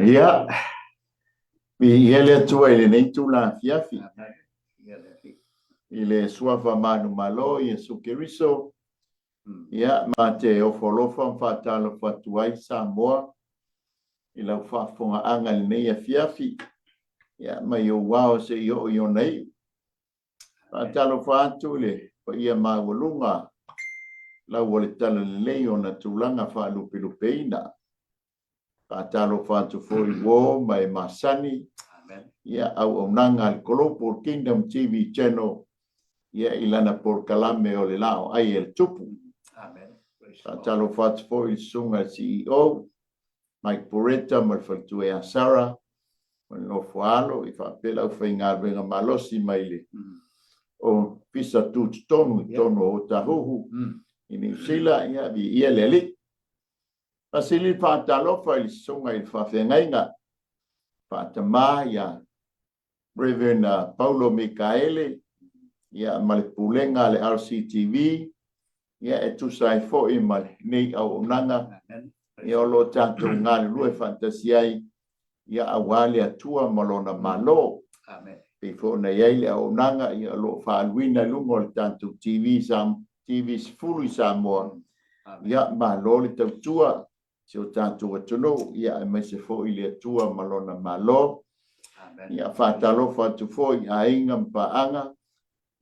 Ia, viia le Atua i lenei itula afiafi. I le suafa manumalo o Iesu Keriso, ia, ma te ofo alofa ma faatalofa atu ai Samoa i lau faafofogaaga i lenei afiafi, ia, mai ou ao seia oo i ona iu. Faatalofa atu i le paia maualuga lau o le Talalelei ona tulaga faalupelupeina. Faatalofa atu foi i uo ma e masani, ia, auaunaga a le Global Kingdom TV Channel, ia, i lana polokalame o le Laoai a le Tupu. Faatalofa atu foi i le susuga i le CEO, Mike Poretta ma le faletua ia Sarah ma le nofo a alo, i faapea le aufaigaluega malosi mai le Ofisa Tutotonu i totonu o Otahuhu i Niu Sila, ia, viia le Alii. Fasili faatalofa i le susuga i le faafeagaiga faatama ia Rev. Paulo Mikaele ia ma le pulega a le RCTV ia e tusa ai foi ma lenei auaunaga ia o lo o tatou galulue faatasi ai ia aua le Atua ma lona Malo. Amen. Pei foi ona i ai le auaunaga ia o lo o faaaluina i luga o le tatou TV, TV 10 i Samoa. Amen. Ia malo le tautua si o tatou atunuu ia aemaise foi le Atua ma lona Malo. Amen. Ia faatalofa atu foi i aiga ma paaga,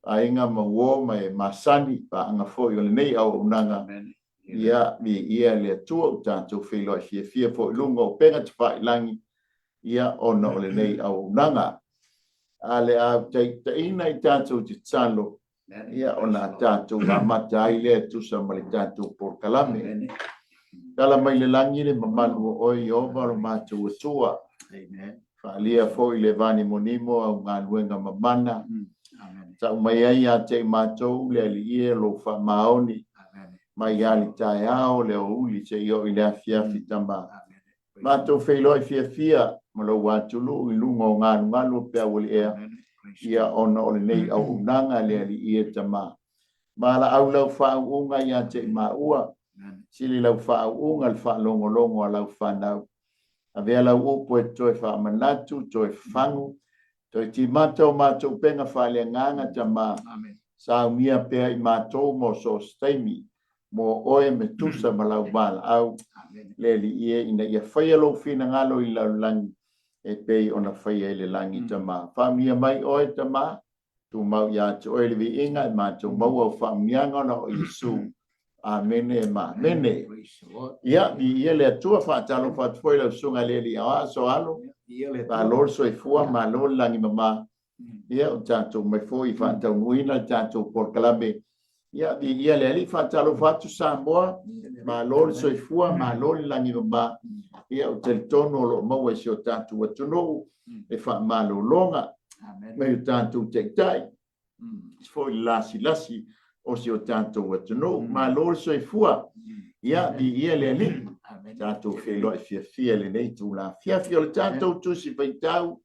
aiga ma uo ma e masani, paaga foi o lenei auaunaga. Amen. Ia, viia le Atua ua tatou feiloai fiafia foi i luga o upega tafailagi, ia, ona o lenei auaunaga. A le a taitaiina i tatou tatalo, ia, ona tatou amata ai lea e tusa ma le tatou polokalame. Tala mai le lagi le mamalu o oe, Ieova lo matou Atua. Faaalia foi le vanimonimo au galuega mamana. Tau mai ai ia te i matou le Alii e lou faamaoni. Mai lava le taeao le aoauli seia oo i le afiafi tama. Matou feiloai fiafia ma lou atuluu i luga o galugalu o peau o le ea, ia ona o lenei auaunaga le Alii e tama. Valaau lau faauuga ia te i maua, sili lau faauuga le faalogologo a lau fanau. Avea lau upu e toe faamanatu, toe fafagu, toe timata o matou upega faaleagaga tama. Saunia pea i matou mo so o se taimi, mo oe me tusa ma lau valaau, le Alii e, ina ia faia lou finagalo i le lalolagi e pei ona faia i le lagi, tama. Faaunia mai oe, tama, Tumau ia te oe le viiga e matou maua au faamanuiaga ona o Iesu. Amene ma amene. Ia, viia le Atua, faatalofa atu foi lau susuga i le Alii Aoao Soalo. Malo le soifua, malo le lagi mama. Ia, ua tatou mai foi e faataunuuina le tatou polokalame. Ia, viia le Alii, faatalofa atu Samoa, malo le soifua, malo le lagi mama. Ia, ou te talitonu o lo o maua i si o tatou atunuu le faamalologa mai o tatou taitai, foi le lasilasi o si o tatou atunuu. Malo le soifua. Ia, viia le Alii. Tatou feiloai fiafia i lenei itula afiafi. O le tatou Tusi Faitau,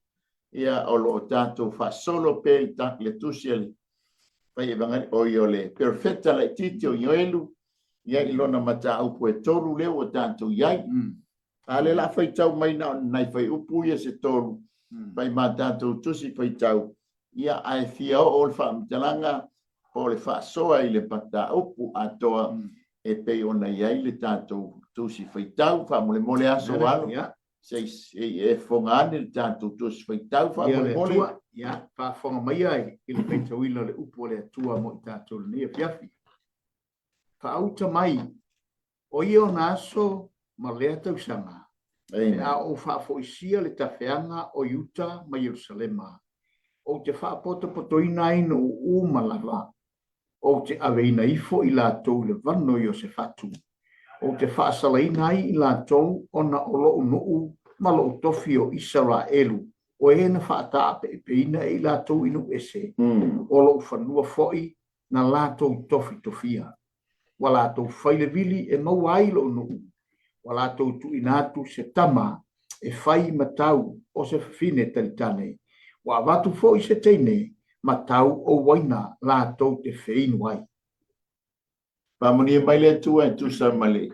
ia, o lo o tatou faasolo pea i le tusi a le fai evangelii, oi, o le perofeta laitiiti o Ioelu, ia, i lona mataupu e tolu lea ua tatou i ai. A lea la faitau mai na o ni nai fuaiupu ia se tolu, fai ma tatou tusi faitau, ia, ae fia oo le faamatalaga po o le faasoa i le mataupu atoa e pei ona i ai le tatou tusi faitau. Faamolemole aso alo. Se i e fofoga ane le tatou Tusi Faitau faamolemole. Ia, faafofoga maia i le faitauina o le upu a le Atua mo i tatou i lenei afiafi. Faauta mai, o ia ona aso ma lea tausaga, pe a ou faafoisia le tafeaga o Iuta ma Ierusalema, ou te faapotopotoina ai nuu uma lava Ou te aveina ifo i latou i le vano o Iosefatu, ou te faasalaina ai i latou ona o lou nuu ma lou tofi o Isaraelu, o e na faataapeepeina e i latou i nuu ese, o lou fanua foi na latou tofitofia. Ua latou fai le vili e maua ai lou nuu, ua latou tuuina atu se tama e fai ma tau o se fafine talitane, ua avatu foi se teine ma tau o uaina latou te feinu ai. Faamanuia mai le Atua e tusa ma le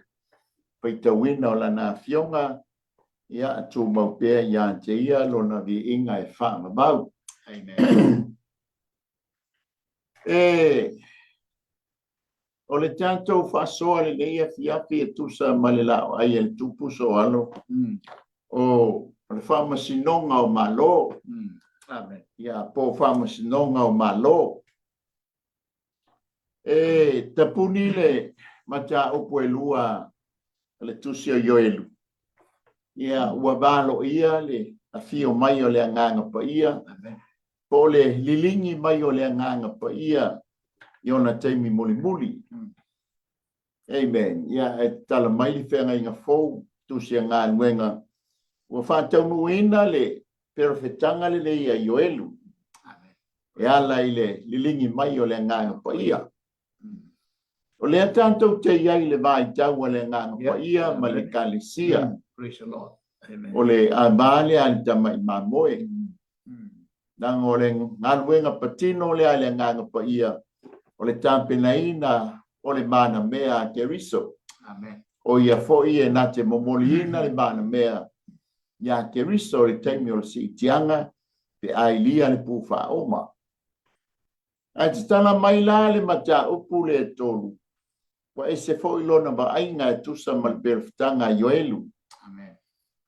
faitauina o Lana Afioga. Ia, tumau pea ia te ia lona viiga e faavavau. Amen. E, o le tatou faasoa lenei afiafi e tusa ma le laoai a le Tupu Soalo, o le faamasinoga o Malo. Amen. Ia, po o faamasinoga o Malo. E tapuni le mataupu e lua a le tusi o Ioelu. Ia, ua valoia le afio mai o le Agaga Paia, po o le liligi mai o le Agaga Paia i ona taimi mulimuli. Amen. Ia, e tatala mai le feagaiga fou, tusi a galuega, ua faataunuuina le perofetaga lenei a Ioelu e ala i le liligi mai o le Agaga Paia. O lea tatou te i ai i le vaitau a le Agaga Paia ma le Ekalesia. O le ava lea a le tamai mamoe. Leaga o le galuega patino lea a le Agaga Paia, o le tapenaina o le manamea a Keriso. Amen. O ia foi e na te momoliina le manamea iā Keriso i le taimi o le siitiaga pe a ilia le pū faaoma. Ae tatala mai la le mataupu lea e tolu, ua ese foi lona vaaiga e tusa ma le perofetaga a Ioelu. Amen.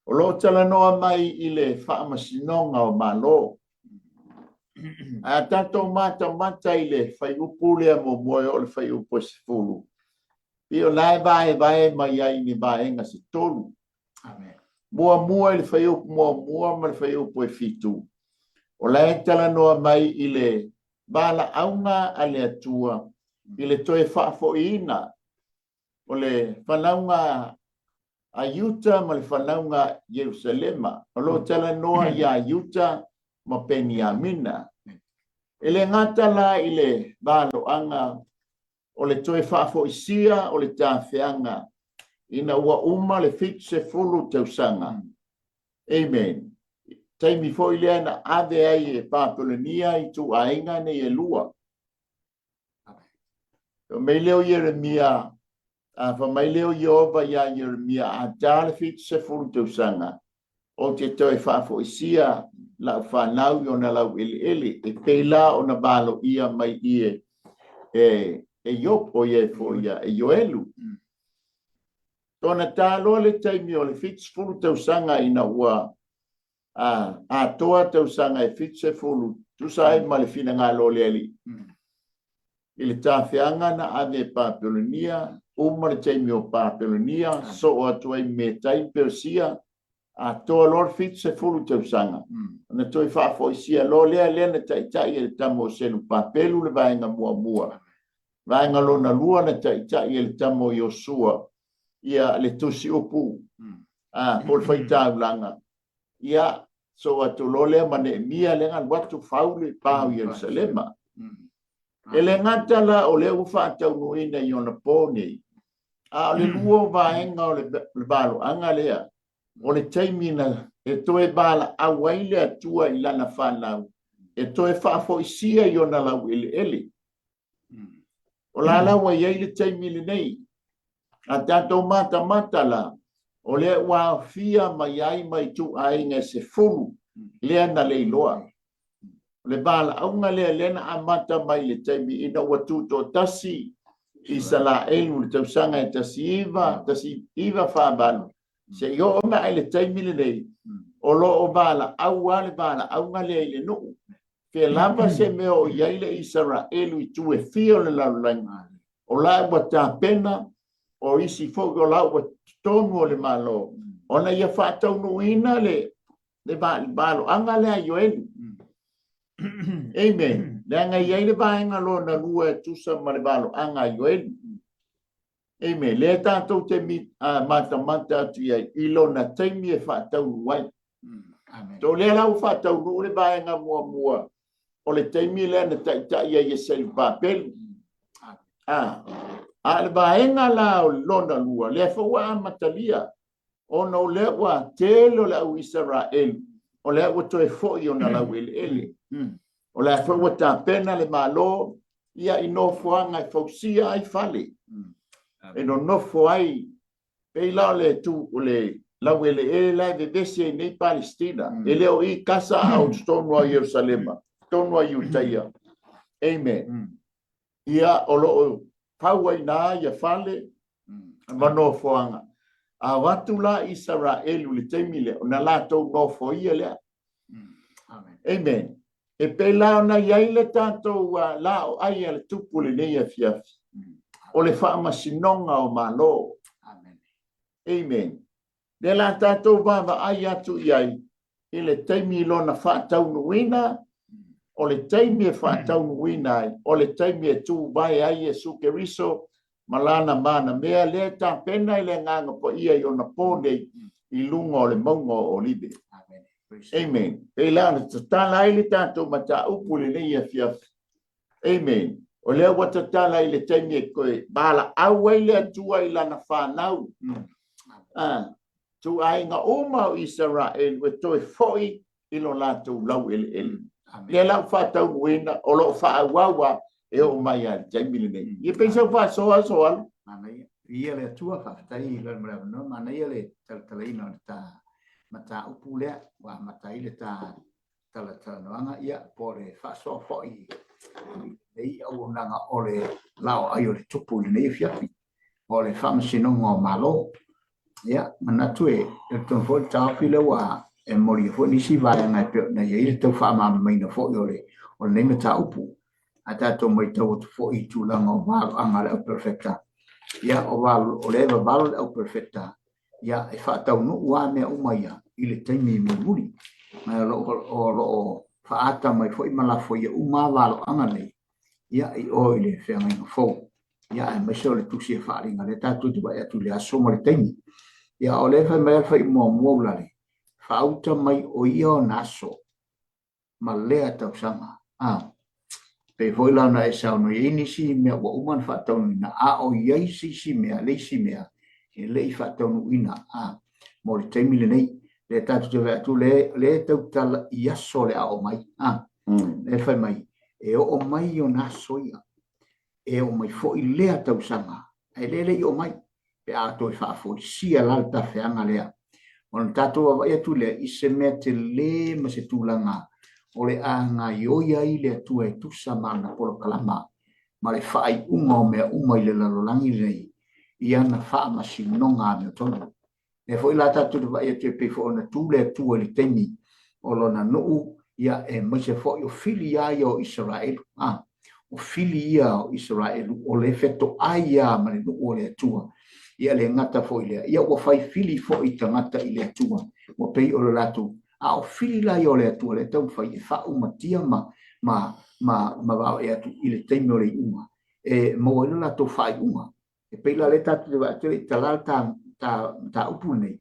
O lo o talanoa mai i le faamasinoga o Malo. Ae a tatou matamata i le fuaiupu lea muamua e oo i le fuaiupu e 10, pei o la e vaevae mai ai i ni vaega se tolu. Amen. Muamua i le fuaiupu muamua ma le fuaiupu e 7, o la e talanoa mai i le valaauga a le Atua i le toe faafoiina o le fanauga a Iuta ma le fanauga Ierusalema. O lo o talanoa iā Iuta ma Peniamina. E le gata la i le valoaga o le toe faafoisia o le tafeaga ina ua uma le 70 tausaga. Amen. Taimi foi lea na ave ai e Papelenia ituaiga nei e lua. Fai mai lea o Ieremia, a fai mai lea o Ieova iā Ieremia, a ta le 70 tausaga, ou te toe faafoisia lau fanau i ona laueleele, e pei la ona valoia mai i e, e, e Iopo, o ia e foi ia, e Ioelu. Ona ta loa le taimi o le 70 tausaga ina ua a, atoa tausaga e 70, tusa ai ma le finagalo o le Alii. I le tafeaga na ave e Papelonia, uma le taimi o Papelonia, soo atu ai Metai Peresia, atoa loa le 70 tausaga, ona toe faafoisia loa lea, lea na taitai e le tama o Selupapelu le vaega muamua. Vaega lona lua na taitai e le tama o Iosua ia le tusi upu, a, po o le faitaulaga. Ia, soo atu loa lea ma Neemia lea na alu atu fau le pa o Ierusalema. E le gata la o lea ua faataunuuina i ona po nei, a o le lua o vaega o le valoaga lea, o le taimi na e toe valaau ai le Atua i lana fanau, e toe faafoisia i ona laueleele. O la la ua i ai le taimi lenei. A tatou matamata la, o lea ua aofia mai ai ma ituaiga e 10 lea na leiloa. O le valaauga lea lea na amata mai i le taimi ina ua tutoatasi Isaraelu i le tausaga e 1948 seia oo mai i le taimi lenei, o lo o valaau lava le valaauga lea i le nuu. Fea lava se mea o i ai le Isaraelu i itu e fia o le lalolagi, o la ua tapena, o isi foi o la ua totonu o le Malo, ona ia faataunuuina le valoaga lea a Ioeli. Amen. Leaga e i ai le vaega lona lua e tusa ma le valoaga a Ioeli. Amen. Lea tatou te matamata atu i ai i lona taimi e faataunuu ai. Amen. So lea la ua faataunuu le vaega muamua o le taimi lea na taitai ai e Selupapelu. A le vaega la o lona lua, lea foi ua amatalia, ona o lea ua tele o le au Isaraelu, o lea ua toe foi ona laueleele. O lea foi ua tapena le Malo ia i nofoaga e fausia ai fale, e nonofo ai. Pei la o le tu, o le Laueleele la e vevesi ai nei Palestina. E le o i Kasa a o totonu o Ierusalema, totonu o Iutaia. Amen. Ia, o lo o fau ai na ia fale ma nofoaga. A o atu la Isaraelu i le taimi lea, ona latou nofoia lea. Amen. E pei la ona i ai le tatou laoai a le Tupu i lenei afiafi, o le faamasinoga o Malo. Amen. Lea la tatou vaavaai atu i ai i le taimi i lona faataunuuina, o le taimi e faataunuuina ai, o le taimi e tuvae ai Iesu Keriso ma lana manamea lea e tapena i le Agaga Paia i ona po nei i luga o le mauga o Olive. Amen. Pei la ona tatala ai le tatou mataupu i lenei afiafi. Amen. O lea ua tatala i le taimi e toe valaau ai le Atua i lana fanau. Ah, tuaiga uma o Isaraelu e toe foi i lo latou laueleele. Lea la ua faataunuuina, o lo o faaauau a e oo mai lava i le taimi lenei. Ia pei sau faasoa Soalo. Manaia. Viia le Atua, faafetai i lana avanoa. Manaia le talatalaina o le ta mataupu lea ua amata ai le ta talatalanoaga, ia, po o le faasoa foi i lenei auaunaga o le laoai o le Tupu i lenei afiafi, o le Faamasinoga o Malo. Ia, manatu e talitonu foi le taofi lea ua e molia foi nisi vaega e pei ona i ai le tau faamalamalamaina foi o le o lenei mataupu. A tatou matau atu foi i tulaga o valoaga a le au perofeta, ia, o, o lea e vavalo le au perofeta ia e faataunuu lava mea uma ia i le taimi mulimuli. Ma o lo o, lo o faaata mai foi ma lafoia uma lava valoaga nei ia i o i le feagaiga fou. Ia aemaise o le tusi e faaaliga lea tatou te vaai atu i le aso ma le taimi. Ia o lea e fai mai le fai muamua ulale, faauta mai o ia ona aso ma lea tausaga. A pei foi la ona e saunoa i ai nisi mea ua uma ona faataunuuina, a o i ai se isi mea, le isi mea e le i faataunuuina, a mo le taimi lenei, lea tatou te vaai atu, lea, lea e tautala i aso o le a oo mai, a lea e fai mai, e oo mai ona aso ia, e oo mai foi lea tausaga, ae lea e le i oo mai, pe a toe faafoisia la le tafeaga lea. Ona tatou vaavaai atu lea i se mea tele ma se tulaga o le a gaioi ai le Atua e tusa ma ana polokalama ma le faaiuga o mea uma i le lalolagi lenei i ana faamasinoga amiotonu. Lea foi la tatou te vaai atu e pei foi ona tu le Atua i le taimi o lona nuu, ia aemaise foi o fili lava ia o Isaraelu. A, o fili ia o Isaraelu o le fetoai ia ma le nuu o le Atua. Ia le gata foi lea, ia ua fai fili foi tagata i le Atua, ua pei o le latou a o fili la ia o le Atua lea taumafai e faaumatia ma ma ma ma vaoe atu i le taimi o le iuga e maua ai lo latou faaiuga. E pei la lea tatou te vaai atu i tala le ta, ta mataupu lenei,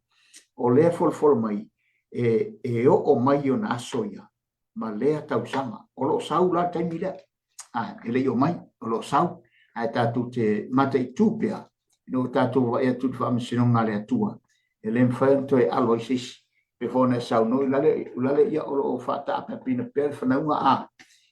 o lea e folofolo mai e, e oo mai i ona aso ia ma lea tausaga. O lo o sau la le taimi lea. A, e le i oo mai, o lo o sau. Ae tatou te mataitu pea, ina ua tatou vaai atu i le faamasinoga a le Atua, e le mafai ona toe alo ai se isi. Pei foi ona e saunoa i lale, lale ia o lo o faataapeapeina pea le fanauga a,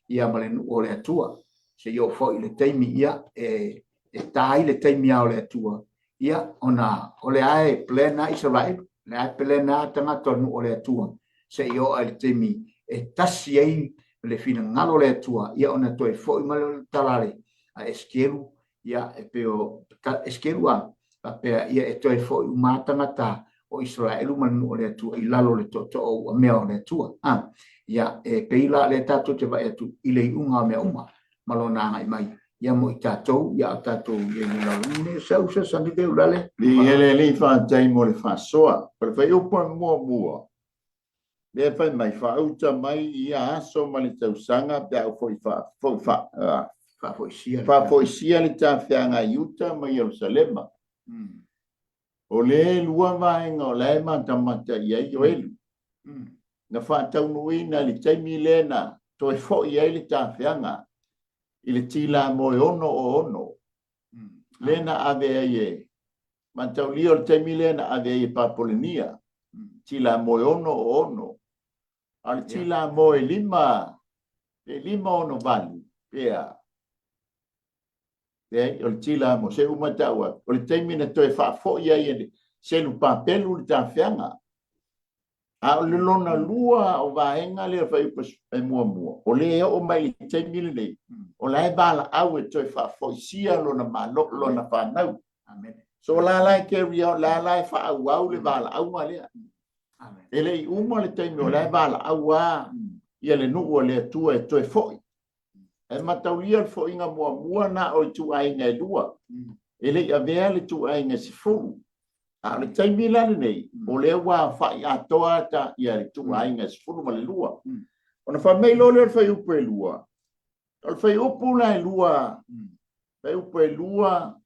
ia ma le nuu o le Atua. Se i oo foi i le taimi ia e e ta ai le taimi a o le Atua, ia, ona o lea e plan a Isaraelu, lea e plan a tagata o le nuu o le Atua, se i oo i le taimi e tasi ai le finagalo o le Atua, ia ona toe foi mai lea o le tala a Esekielu, ia, e pei o Esekielu a, faapea, ia e toe foi uma lava tagata o Isaraelu ma le nuu o le Atua i lalo o le tootoo ua mea o le Atua. A, ia, e pei la lea tatou te vaai atu i le iuga o mea uma ma lona agai mai ia mo i tatou, ia o tatou i ai nei lalolagi nei. Sau fesoasoani pe ulale. Viia le Alii, faafetai mo le faasoa. O le fuaiupu e muamua, lea e fai mai, faauta mai i ia aso ma le tausaga pe a ou foi faafoisia faafoisia le tafeaga i Iuta ma Ierusalema. O le lua vaega o la e matamata i ai Ioelu, na faataunuuina i le taimi lea na toe foi ai le tafeaga i le tilamoe 606, lea na ave ai e mataulia o le taimi lea na ave ai e Papolenia, tilamoe 606, a o le tilamoe 5, pe 568, pe a. Leai, o le tila mo se uma tau atu. O le taimi na toe faafoi ai e Selupapelu le tafeaga. A o le lona lua o vaega lea o le fuaiupu e muamua, o lea e oo mai i le taimi lenei, o la e valaau e toe faafoisia lona malo, lona fanau. Amen. So o la la e carry on, la la e faaauau le valaauga lea. Amen. E le i uma le taimi o la e valaau lava ia le nuu o le Atua e toe foi. E mataulia le foiga muamua na o ituaiga e lua. E le i avea le ituaiga e 10. A o le taimi la lenei, o lea ua aofai atoa ta ia le ituaiga e 12. Ona fai mai loa lea o le fuaiupu e lua, o le fuaiupu la e lua, fuaiupu e lua,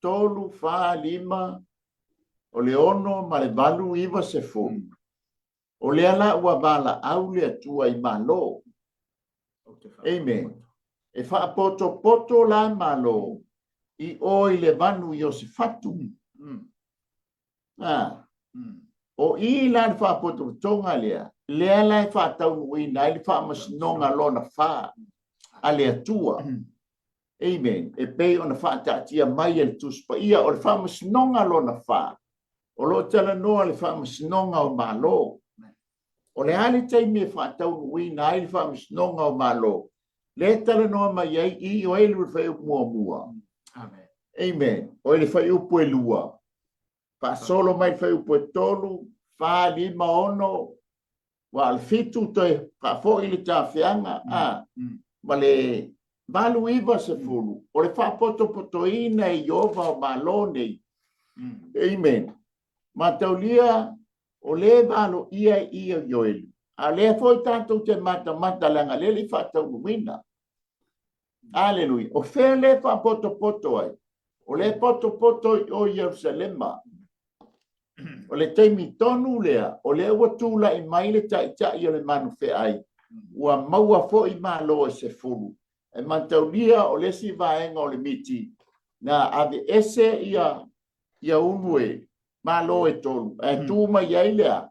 tolu, fa, lima, o le ono ma le valu, iva, sefulu. O lea la ua valaau le Atua i Malo. Amen. E faapotopoto la Malo i o i le vanu Iosefatu. Ah. O i la le faapotopotoga lea, lea la e faataunuuina ai le faamasinoga lona fa a le Atua. Amen. E pei ona faataatia mai e le Tusi Paia, o le faamasinoga lona fa, o lo o talanoa le faamasinoga o Malo. O le a le taimi e faataunuuina ai le faamasinoga o Malo? Lea e talanoa mai ai i o ai le fuaiupu muamua. Amen. Amen. O le fuaiupu e lua. Faasolo mai le fuaiupu e tolu, fa, lima, ono, ua o le fitu toe faafoi le tafeaga, a, ma le valu iva sefulu, o le faapotopotoina e Ieova o Malo nei. Amen. Mataulia, o lea e valoia i i o Ioelu, a o lea foi tatou te matamata leaga lea e le i faataunuuina. Aleluia. O fea lea e faapotopoto ai? O lea e potopoto i o Ierusalema. O le taimi tonu lea, o lea ua tulai mai le taitai o le manufeai, ua maua foi malo e sefulu. E mataulia o le isi vaega o le miti, na aveese ia ia ulu e malo e tolu, ae tu mai ai lea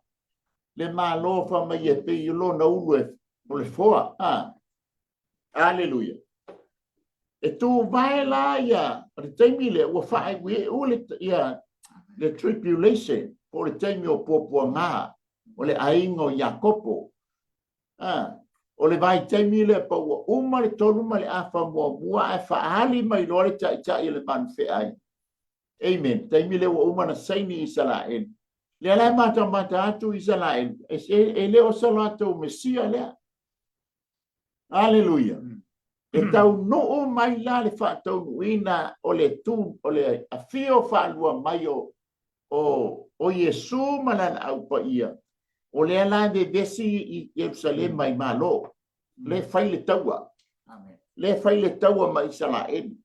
le malo fai mai e pei o lona ulu e, o le foa. Ah. Aleluia. E tuvae la ia, o le taimi lea ua faaiuiu le, ia, le tribulation, po o le taimi o puapuaga, o le aiga o Iakopo. Ah, o le vaitaimi lea pa ua uma le tolu ma le afa muamua ae faaali mai loa le taitai o le manufeai. Amen. Taimi lea ua uma na saini Isaraelu. Lea la e matamata atu Isaraelu, e, e, e le o sa latou Mesia lea. Aleluia. E taunuu mai la le faataunuuina o le tu, o le afio faalua mai o, o, o Iesu ma lana au paia, o lea la e vevesi i Ierusalema i Malo. Le fai le taua. Amen. Le fai le taua ma Isaraelu.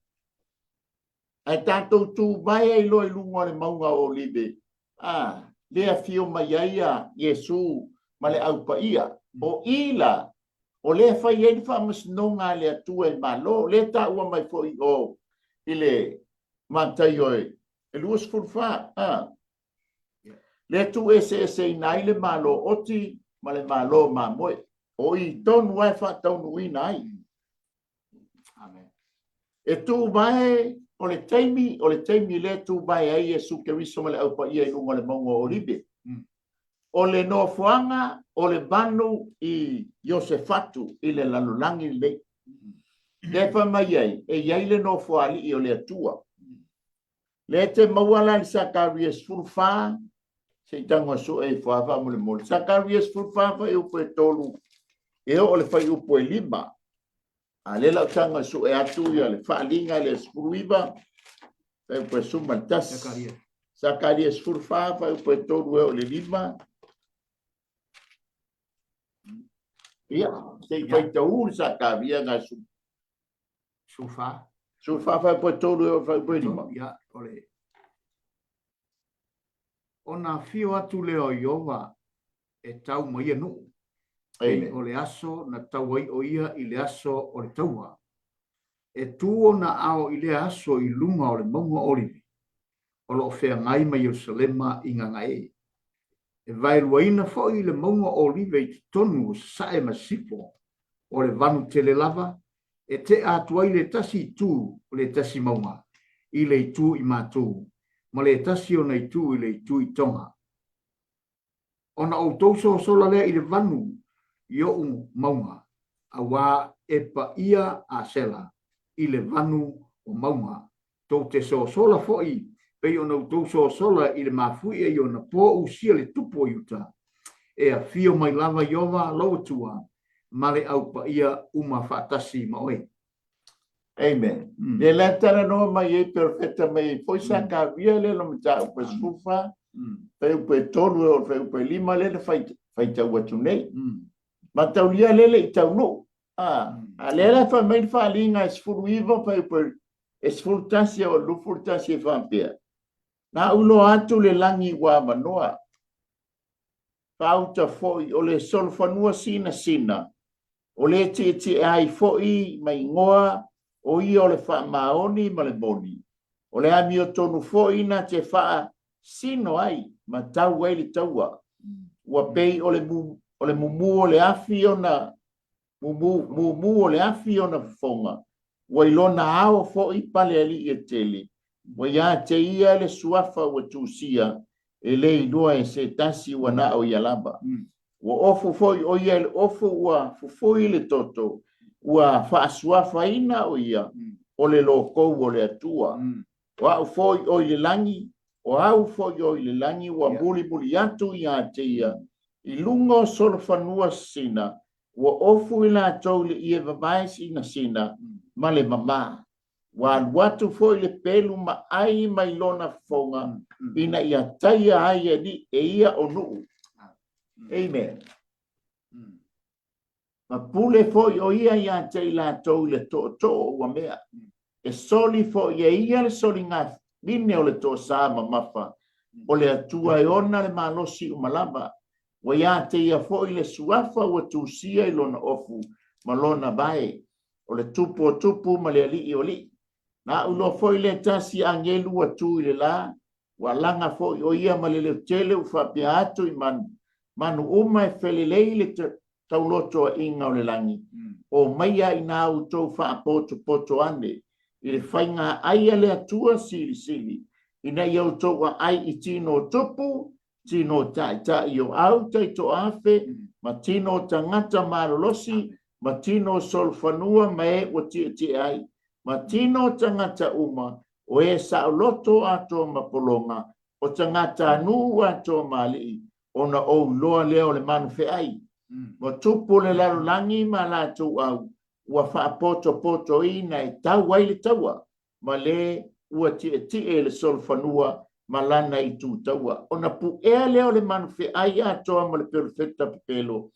Ae tatou tuvae ai loa i luga o le mauga o Olive, a, lea afio mai ai a Iesu ma le Au Paia. O i la, o lea e fai ai le faamasinoga a le Atua i Malo, lea e taua mai foi o i le Mataio e 24, a, lea e tuueseeseina ai le Malo oti ma le Malo mamoe. O i tonu lava e faataunuuina ai. Amen. E tuvae, o le taimi, o le taimi lea e tuvae ai Iesu Keriso ma le Au Paia i luga o le mauga o Olive. O le nofoaga o le vanu i Iosefatu i le lalolagi lenei. Lea e fai mai ai, e i ai le nofoalii o le Atua. Lea e te maua la i le Sakaria 14, se i tago e sue ifo lava faamolemole. Sakaria 14 fuaiupu e 3 e oo i le fuaiupu e 5. A lea la ou tago e sue atu ia le faaaliga lea 19, fuaiupu e 11. Sakaria 14 fuaiupu e 3 e oo i le 5. Ia, se i faitau le Sakaria na su. Sufa. Sufa fuaiupu e 3 e oo i le fuaiupu e 5. Ia, o le ona afio atu lea o Ieova e tau ma ia nuu, pei o le aso na tau ai o ia i le aso o le taua. E tu ona ao i lea aso i luga o le mauga o Olive, o lo o feagai ma Ierusalema i Gagae. E vaeluaina foi le mauga o Olive i totonu o Sasae ma Sisifo, o le vanu tele lava, e tea atu ai le tasi itu o le tasi mauga i le itu i matou. ma le tasi ona itu i le itu i Toga. Ona outou sosola lea i le vanu i oʻu mauga, auā e paia Asela i le vanu o mauga. Tou te sosola foi pei ona outou sosola i le mafuie i ona po usia le tupu o Iuta, e afio mai lava Ieova lou Atua ma le au paia uma faatasi ma oe. Amen. Lea la e talanoa mai ai perofeta mai ai foi sa kavia lea lo mataupu e 14, fuaiupu e 3 e oo i le fuaiupu e 5 lea na faitau atu nei. Mataulia lea le i taunuu. A lea la e fai mai le faaaliga e 19 fuaiupu e 11 e oo i le 21 e faapea, Na ou iloa atu le lagi ua avanoa, faauta foi o le solofanua sinasina, o le tietie ai foi ma igoa o ia o le faamaoni ma le moni, o le amiotonu foi na te faasino ai ma tau ai le taua, ua pei o le o le mumu o le afi ona mumu, mumu o le afi ona fofoga, ua i lona ao foi pale alii e tele, ua ia te ia le suafa ua tusia, e le iloa e se tasi ua na o ia lava. Ua ofu foi o ia i le ofu ua fufui le toto, ua faasuafaina o ia o le lokou o le Atua. O au foi o i le lagi, o au foi o i le lagi ua mulimuli atu ia te ia i luga o solofanua sisina, ua ofu i latou i le ie vavae sinasina ma le mamā. Ua alu atu foi le pelu ma ai mai lona fofoga ina ia taia ai e ia o nuu. Amen. Ma pule foi o ia ia te i latou i le tootoo o ua mea. E soli foi e ia le soligafine o le toasā mamafa o le Atua e ona le malosi uma lava. Ua ia te ia foi le suafa ua tusia i lona ofu ma lona vae, o le Tupu o tupu ma le Alii o alii. Na au loa foi le tasi agelu ua tu i le la, ua alaga foi o ia ma le leo tele ua faapea atu i manu, manu uma e felelei le taulotoaʻiga o le lagi, o maia inā outou faapotopoto ane i le faiga ai a le Atua Silisili, ina ia outou aai i tino o tupu, tino o taitai o au taitoafe, ma tino o tagata malolosi, ma tino o solofanua ma e ua tietie ai, ma tino o tagata uma, o e saoloto atoa ma pologa, o tagata nuu atoa ma alii, ona ou iloa lea o le manu feai. Ua tupu le lalolagi ma latou au, ua faapotopotoina e tau ai le taua, ma le ua tietie le solofanua ma lana itu taua. Ona puea lea o le manu feai atoa ma le perofeta pepelo,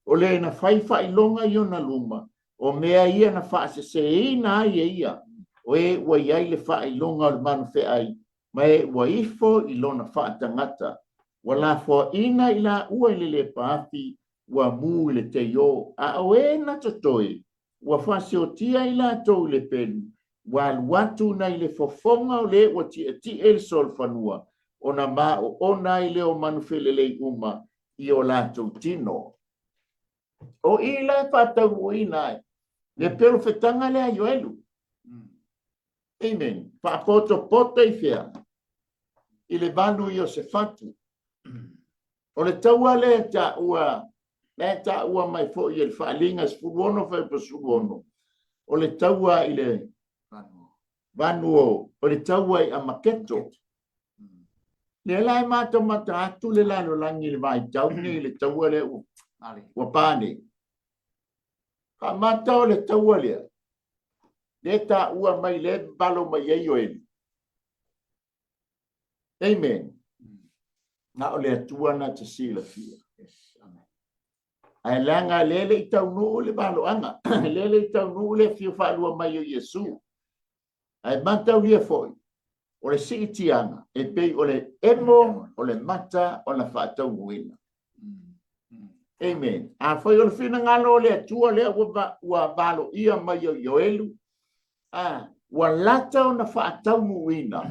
o le na fai faailoga i ona luma, o mea ia na faaseseina ai e ia, o e ua i ai le faailoga o le manu feai, ma e ua ifo i lona faatagata. Ua lafoaina i laua i le lepaafi, ua mu i le teiō, a o e na totoe, ua faasiotia i latou i le pelu, ua alu atu nai le fofoga o le ua tietie le solofanua, ona maoona ai lea o manu felelei uma i o latou tino. O i la e faataunuuina ai le perofetaga lea a Ioelu. Amen. Faapotopoto i fea? I le vanu i Iosefatu. O le taua lea e taua, lea e taua mai foi e le Faaaliga 16 fuaiupu 16, o le taua i le vanu o, o le taua i Amaketo. Lea la e matamata atu le lalolagi i le vaitau nei i le taua lea ua, ua pa nei. Faamata o le taua lea, lea e taua mai, lea e valo mai ai Ioeli. Amen. Na o le Atua na te silafia. Yes, amen. Ae leaga lea le i taunuu le valoaga, lea le i taunuu le afio faalua mai o Iesu. Ae mataulia foi, o le siitiaga e pei o le emo o le mata ona faataunuuina. Amen. Afai o le finagalo o le Atua lea ua, ua valoia mai o Ioelu, a, ua lata ona faataunuuina.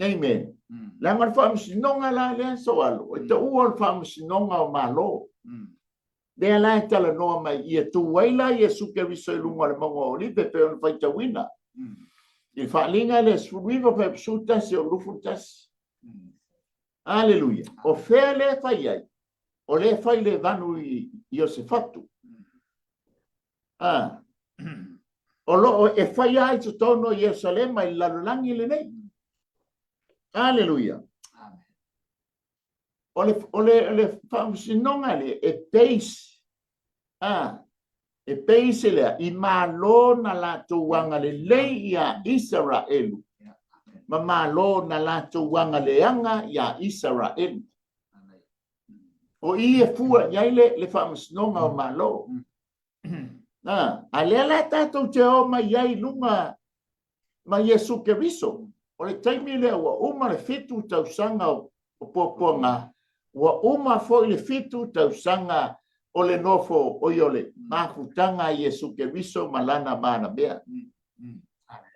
Amen. Leaga o le faamasinoga la lea soalo, e taua o le faamasinoga o Malo. Lea la e talanoa mai ia tu ai la Iesu Keriso i luga o le mauga o Olive e pei ona faitauina. I le faaaliga lea 19 fuaiupu 11 o le 21. Aleluia. O fea lea e fai ai? O lea e fai le vanu i Iosefatu. Ah. O loo e fai ai i totonu o Ierusalema i le lalolagi lenei. Aleluia. O le, o le, o le faamasinoga lea e base, ah, e base lea i malo na latou agalelei iā Isaraelu ma malo na latou agaleaga iā Isaraelu. O i e fua i ai le, le faamasinoga o malo. Ah, a lea la tatou te o mai ai i luga ma Iesu Keriso. O le taimi lea ua uma le fitu tausaga o puapuaga, ua uma foi le fitu tausaga o le nofo oi o le mafutaga a Iesu Keriso ma lana manamea.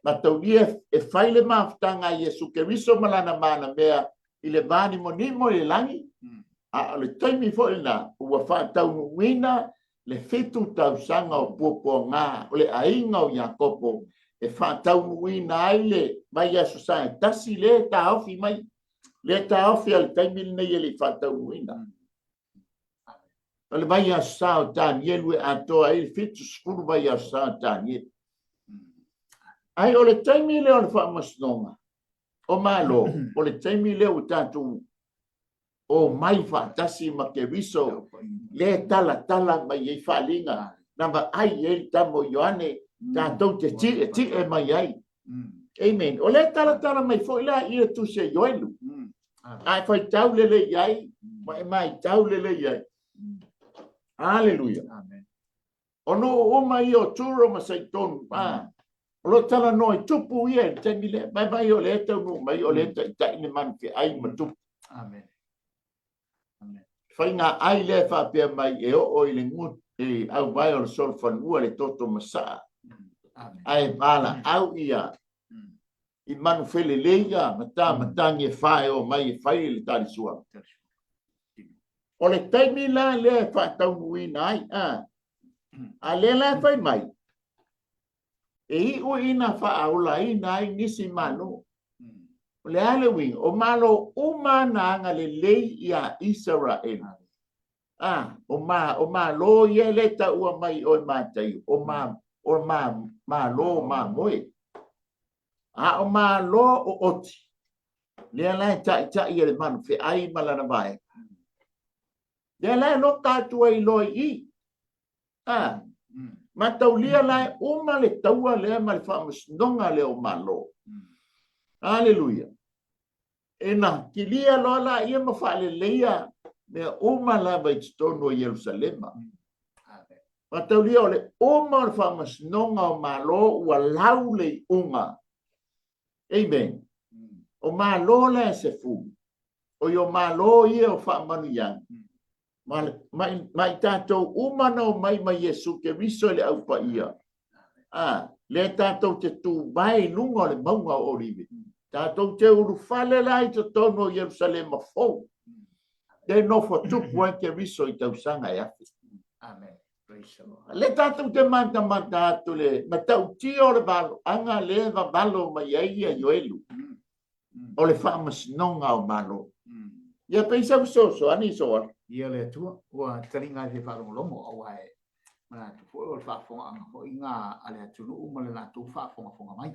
Mataulia e fai le mafutaga a Iesu Keriso ma lana manamea i le vanimonimo i le lagi, a o le taimi foi lena ua faataunuuina le fitu tausaga o puapuaga o le aiga o Iakopo e faataunuuina ai le vaiaso sa e tasi lea e taofi mai, lea e taofi a le taimi lenei e le i faataunuuina. O le vaiaso sa o Tanielu e atoa ai le 70 vaiaso sa o Tanielu. Ai o le taimi lea o le faamasinoga o Malo, o le taimi lea ua tatou omai faatasi ma Keriso lea e talatala mai ai faaaliga na vaai i ai le tama o Ioane tatou te ti'eti'e mai ai. Amen. O lea e talatala mai foi la ia tusi a Ioelu. A e faitau lelei i ai ma e maitau lelei i ai. Aleluia. Amen. O nuu uma ia o Turo ma Saitonu, a, o lo o talanoa i tupu ia i le taimi lea. Mai mai o lea e taunuu mai, o lea e taitai le manufeai ma tupu. Amen. Amen. Faiga ai lea e faapea mai e oo i le gut i auvae o le solofanua le toto masaa. Amen. Ae valaau ia i manufelelei ia ma matagi e fa e o mai e fai le talisua. O le taimi la lea e faataunuuina ai, a, a lea la e fai mai, e iu ina faaolaina ai nisi malo. O le a le uiga? O malo uma na agalelei iā Isaraelu. A, o, ma, o malo ia e le taua mai o e Mataio, o, ma, o ma, malo mamoe. A o malo o oti, lea la e taitai e le manufeai ma lana vaega. Lea la e loka atu ai loa i i. A, mataulia la e uma le taua lea ma le faamasinoga lea o Malo. Aleluia. E na kilia loa la ia ma faaleleia mea uma lava i totonu o Ierusalema. Mataulia o le uma o le faamasinoga o Malo ua lau le iuga. Amen. O Malo la e sefulu, o i o Malo ia o faamanuiaga, ma, ma, ma i tatou uma na omai ma Iesu Keriso i le Au Paia, a, lea tatou te tuvae i luga o le mauga o Olive. Tatou te ulufale la i totonu o Ierusalema fou, lea nofo tupu ai Keriso i tausaga e afe. Amen. Praise the Lord. Le tatou te matamata atu le matautia o le valoaga lea e vavalo mai ai ia Ioelu. O le faamasinoga o Malo. Ia pei sau fesoasoani Soala. Ia le Atua, ua taliga ai fia faalogologo, aua e manatu foi o le faafofogaaga foi nga a le atunuu ma le latou faafogafoga mai.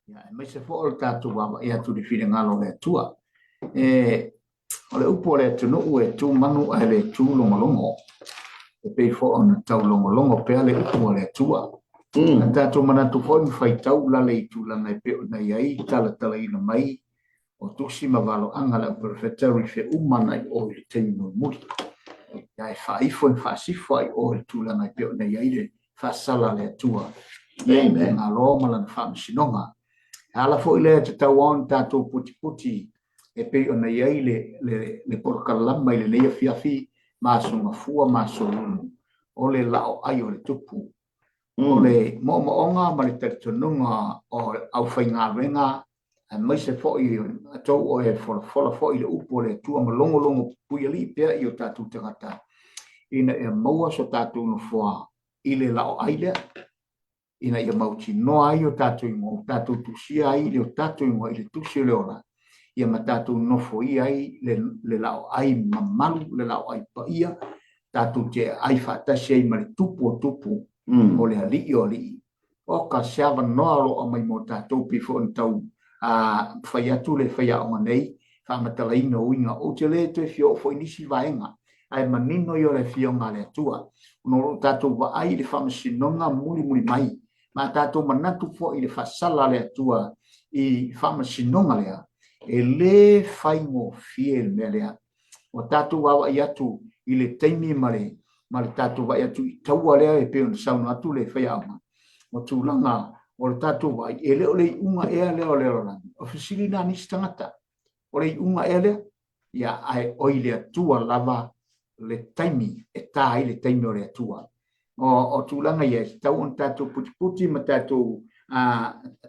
Ia, aemaise foi o le tatou vaavaai atu i le finagalo o le Atua. E, o le upu a le atunuu e tu manu ae le tu logologo. E pei foi ona tau logologo pea le upu a le Atua. Na tatou manatu foi ma faitau lale i tulaga e pei ona i ai talatalaina mai o tusi ma valoaga a le auperofeta rife uma ana i o i le taimi mulimuli. Ia e faaifo e faasifo ai o i le tulaga e pei ona i ai le faasala a le Atua i le Malo ma lana faamasinoga. E ala foi lea e tatau ona tatou putiputi e pei ona i ai le, le, le polokalama i lenei afiafi ma aso Gafua ma aso Lulu, o le laoai o le tupu. O le moomooga ma le talitonuga o le aufaigaluega aemaise foi outou o e folafola foi i le upu a le Atua ma logologo puialii pea i o tatou tagata ina ia maua so tatou nofoa i le laoai lea. ina ia mautinoa ai o tatou igoa, ua tatou tusia ai le o tatou igoa i le tusi o le ola, ia ma tatou nofoia ai le, le laoai mamalu, le laoai paia, tatou te ai faatasi ai ma le tupu o tupu o le alii o alii. Oka se avanoa o lo o aumai mo tatou pei foi ona tau fai atu le faiaoga nei, faamatalaina o uiga. Ou te le toe fia oo foi i nisi vaega, ae manino ia o le Afioga a le Atua. Ona o lo o tatou vaai i le faamasinoga mulimuli mai, ma a tatou manatu foi i le faasala a le Atua i faamasinoga lea, e le faigofie le mea lea. Ua tatou vaavaai atu i le taimi ma le ma le tatou vaai atu i taua lea e pei ona saunoa atu le faiaoga, o tulaga o le tatou vaai, e le o le iuga ea lea o le lalolagi. O fesili na a nisi tagata, o le iuga ea lea? Ia, ae oi le Atua lava le taimi e ta ai le taimi o le Atua. O, o tulaga ia, e tatau ona tatou putiputi ma tatou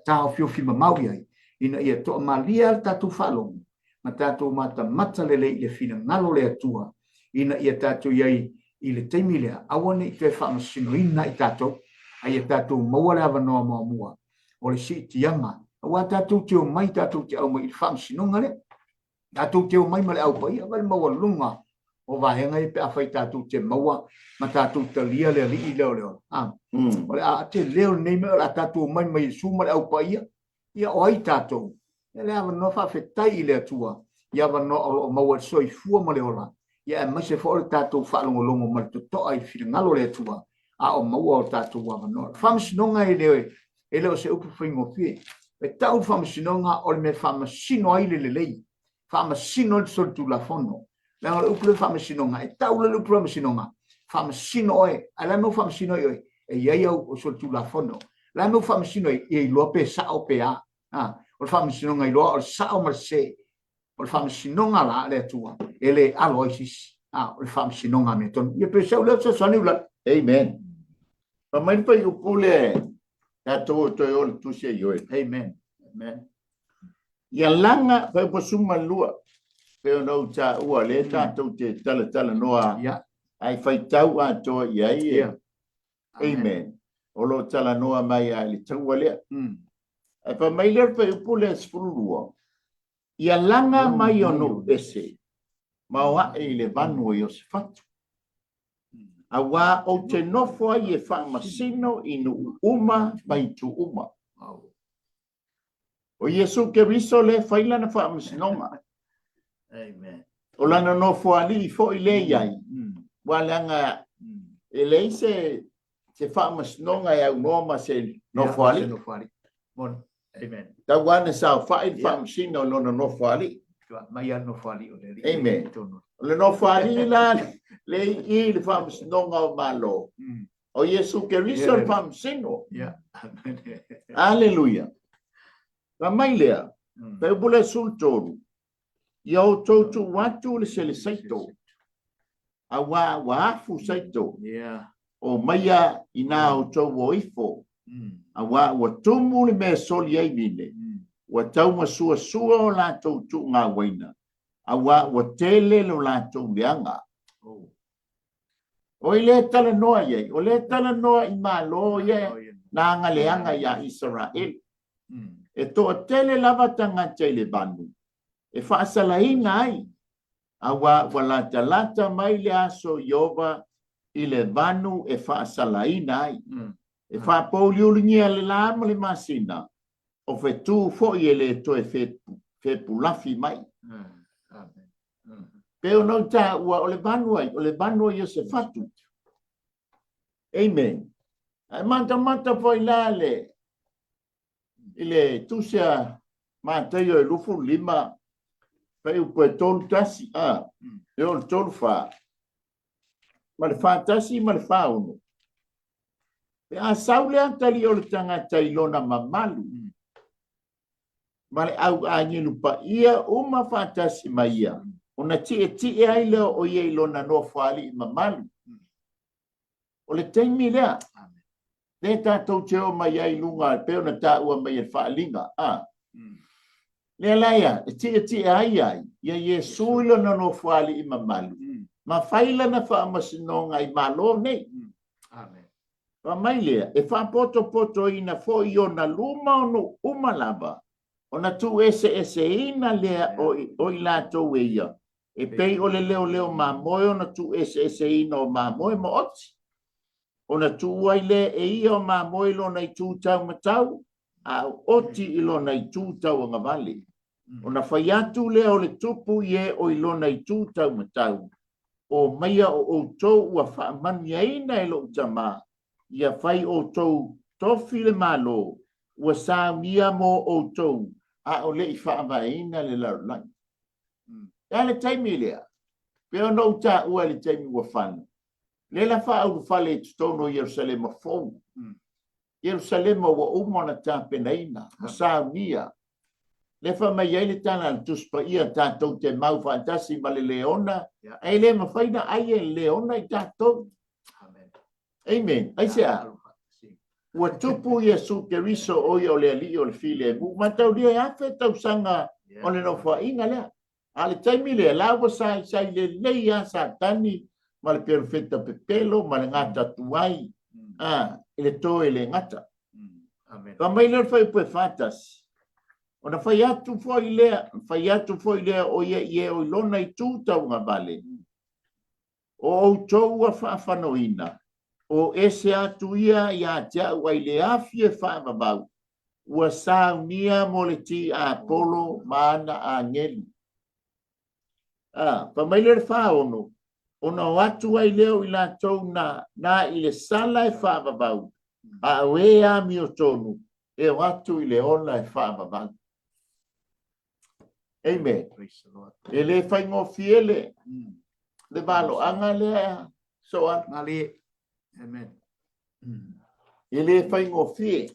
taofiofi mamao i ai, ina ia toamalie le tatou faalogo, ma tatou matamata lelei i le finagalo o le Atua, ina ia tatou i ai i le taimi lea, aua ne i toe faamasinoina i tatou, a ia tatou maua le avanoa muamua o le siitiaga, aua tatou te omai tatou te aumai i le faamasinoga lea. Tatou te omai ma le Au Paia, vaai le maualuga o vaega ia pe afai tatou te maua ma tatou talia le Alii lea o le ola. A, o le a tele o lenei mea o le a tatou omai ma Iesu ma le Au Paia, ia o ai tatou? Ia le avanoa faafetai i le Atua i avanoa o lo o maua le soifua ma le ola, ia aemaise foi o le tatou faalogologo ma le totoa i le finagalo o le Atua, a o maua o tatou avanoa. O le faamasinoga e le, e le o se upu faigofie. E tau le faamasinoga o le mea e faamasino ai le lelei, faamasino ai le solitulafono. Leaga o le upu lea faamasinoga, e tau le upu faamasinoga, faamasino oe. Ae le a le mea ua faamasino ai oe? E i ai au solitulafono. O le a le mea ua faamasino ai? Ia iloa pe sao pe a. O le faamasinoga iloa o le sao ma le sese. O le faamasinoga la a le Atua, e le alo ai se isi. O le faamasinoga amiotonu. Ia pe sau lea fesoasoani Uilali. Amen. Fai mai le fuaiupu lea tatou o toe o le tusi a Ioeli. Amen. Amen. Ia laga fuaiupu 12 pei ona ou taua lea tatou te talatalanoa ae faitau atoa i ai e. Amen. O lo o talanoa mai lava i le taua lea. Ae fai mai lea o le fuaiupu lea 12, Ia laga mai o nuu ese ma o ae i le vanu o Iosefatu, auā ou te nofo ai e faamasino i nuu uma ma itu uma. O Iesu Keriso lea e fai lana faamasinoga. Amen. O lana nofoalii foi lea i ai, ua leaga e leai se se faamasinoga e aunoa ma se nofoalii. Amen. Tau lava ina saofai le faamasino i lona nofoalii. Mai lava le nofoalii o le alii. Amen. O le nofoalii la le i i le faamasinoga o Malo. O Iesu Keriso le faamasino. Aleluia. Fai mai lea, fuaiupu lea 13, Ia outou tuu atu le selesaito, auā ua afu saito, omaia inā outou o ifo, auā ua tumu le mea e soli ai vine, ua taumasuasua o latou tuuga uaina, auā ua tele lo latou leaga. O ai lea e talanoa i ai? O lea e talanoa i Malo ia na agaleaga iā Isaraelu. E toatele lava tagata i le vanu e faasalaina ai, auā ua latalata mai le aso Ieova i le vanu e faasalaina ai. E faapouliuligia le lā ma le masina, o fetu foi e le toe fepulafi mai. Pei ona ou taua, o le vanu ai, o le vanu o Iosefatu. Amen. Ae matamata foi la le, i le tusi a Mataio e 25, fuaiupu e 31, a, e oo i le 34, ma le 41 ma le 46. Pe a sau le atalii o le tagata i lona mamalu, ma le au agelu paia uma faatasi ma ia, ona tietie ai lea o ia i lona nofoalii mamalu. O le taimi lea, lea tatou te o mai ai i luga, e pei ona taua mai e le faaaliga, a. Lea la ia, e tietie ai ai, ia Iesu i lona nofoalii mamalu, ma fai lana faamasinoga i Malo nei. Amen. Fai mai lea, e faapotopotoina foi i ona luma o nuu uma lava, ona tuueseeseina lea o i latou e ia, e pei o le leoleo mamoe ona tuueseeseina o mamoe ma oti. Ona tuu ai lea e ia o mamoe i lona itu taumatau, a o oti i lona itu tauagavale. Ona fai atu lea o le tupu i e o i lona itu taumatau, Omaia o outou ua faamanuiaina e lou Tama, ia fai outou tofi le Malo ua saunia mo outou a o le i faavaeina le lalolagi. E a le taimi lea? Pei ona ou taua i le taimi ua fano, lea la faaulufale i totonu o Ierusalema fou. Ierusalema ua uma ona tapenaina ma saunia. Lea fai mai ai le tala a le Tusi Paia, tatou te mau faatasi ma le leona, ae le mafai ona ai e le leona i tatou. Amen. Aisea? Ua tupu Iesu Keriso o ia o le Alii o le Filemu. Mataulia e afe tausaga o le nofoaiga lea. A le taimi lea, la ua saisai lelei lava Satani ma le perofeta pepelo ma le gata tuai, a, i le to e le gata. Fai mai lea o le fuaiupu e 41, ona fai atu foi lea, fai atu foi lea o ia i e o i lona itu tauagavale, O outou ua faafanoina, o ese atu ia ia te au ai le afi e faavavau, ua saunia mo le tiapolo ma ana agelu. A, fai mai lea o le 46, ona o atu ai lea o i latou na, na i le sala e faavavau, a o e amiotonu e o atu i le ola e faavavau. Amen. E le faigofie le, le valoaga lea Soa. Malie. Amen. E le faigofie.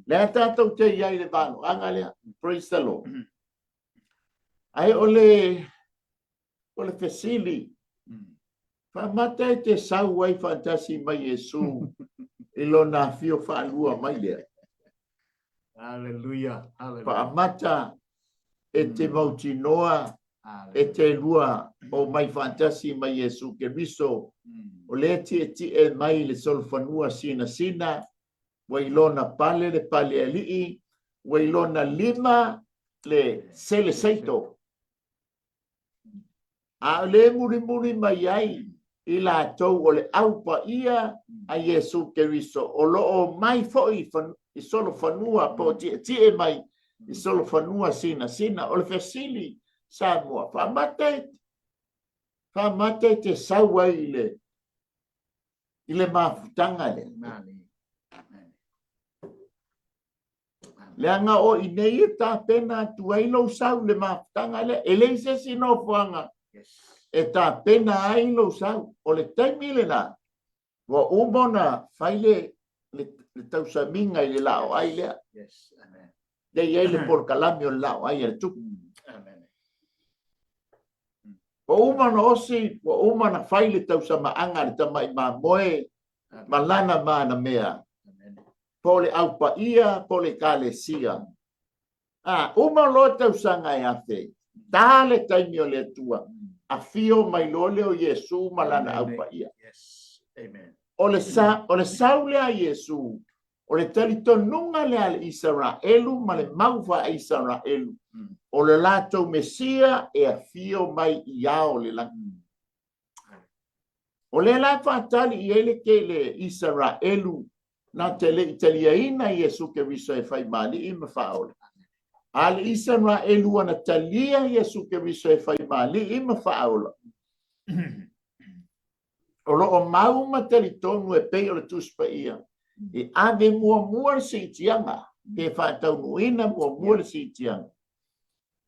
Lea tatou te i ai i le valoaga lea. Praise the Lord. Ae o le O le fesili, faamata e te sau ai faatasi mai Iesu i lona afio faalua mai lea? Hallelujah. Hallelujah. Faamata e te mautinoa e te lua o mai faatasi mai Iesu Keriso, o lea tietie mai i le solofanua sinasina, ua i lona pale le pale alii, ua i lona lima le seleseito. A o le mulimuli mai ai i latou o le Au Paia a Iesu Keriso, o lo o mai foi i solofanua po o tietie mai i solofanua sinasina. O le fesili Samoa, faamata e, faamata e te sau ai i le, i le mafutaga lea. Leaga o i nei e tapena atu ai lou sau i le mafutaga lea. E leai se isi nofoaga e tapena ai lou sau. O le taimi lena, ua uma ona fai le, le, le tausamiga i le laoai lea. Yes, amen. Lea i ai le polokalame o le laoai a le Tupu. Amen. Ua uma ona osi, ua uma ona fai le tausamaaga a le tamai mamoe ma lana manamea. Po o le Au Paia, po o le Ekalesia. A, uma loa tausaga e afe, ta le taimi o le Atua, afio mai loa lea o Iesu ma lana Au Paia. O le, sa, o le sau lea a Iesu, o le talitonuga lea a le Isaraelu ma le mau faa-Isaraelu, o le latou Mesia e afio mai i ao o le lagi. O lea la e faatali i ai le tele Isaraelu na te le i taliaina Iesu Keriso e fai ma Alii ma Faaola. A le Isaraelu ua na talia Iesu Keriso e fai ma Alii ma Faaola, o lo o mau ma talitonu e pei o le Tusi Paia, e ave muamua le siitiaga, pe faataunuuina muamua le siitiaga.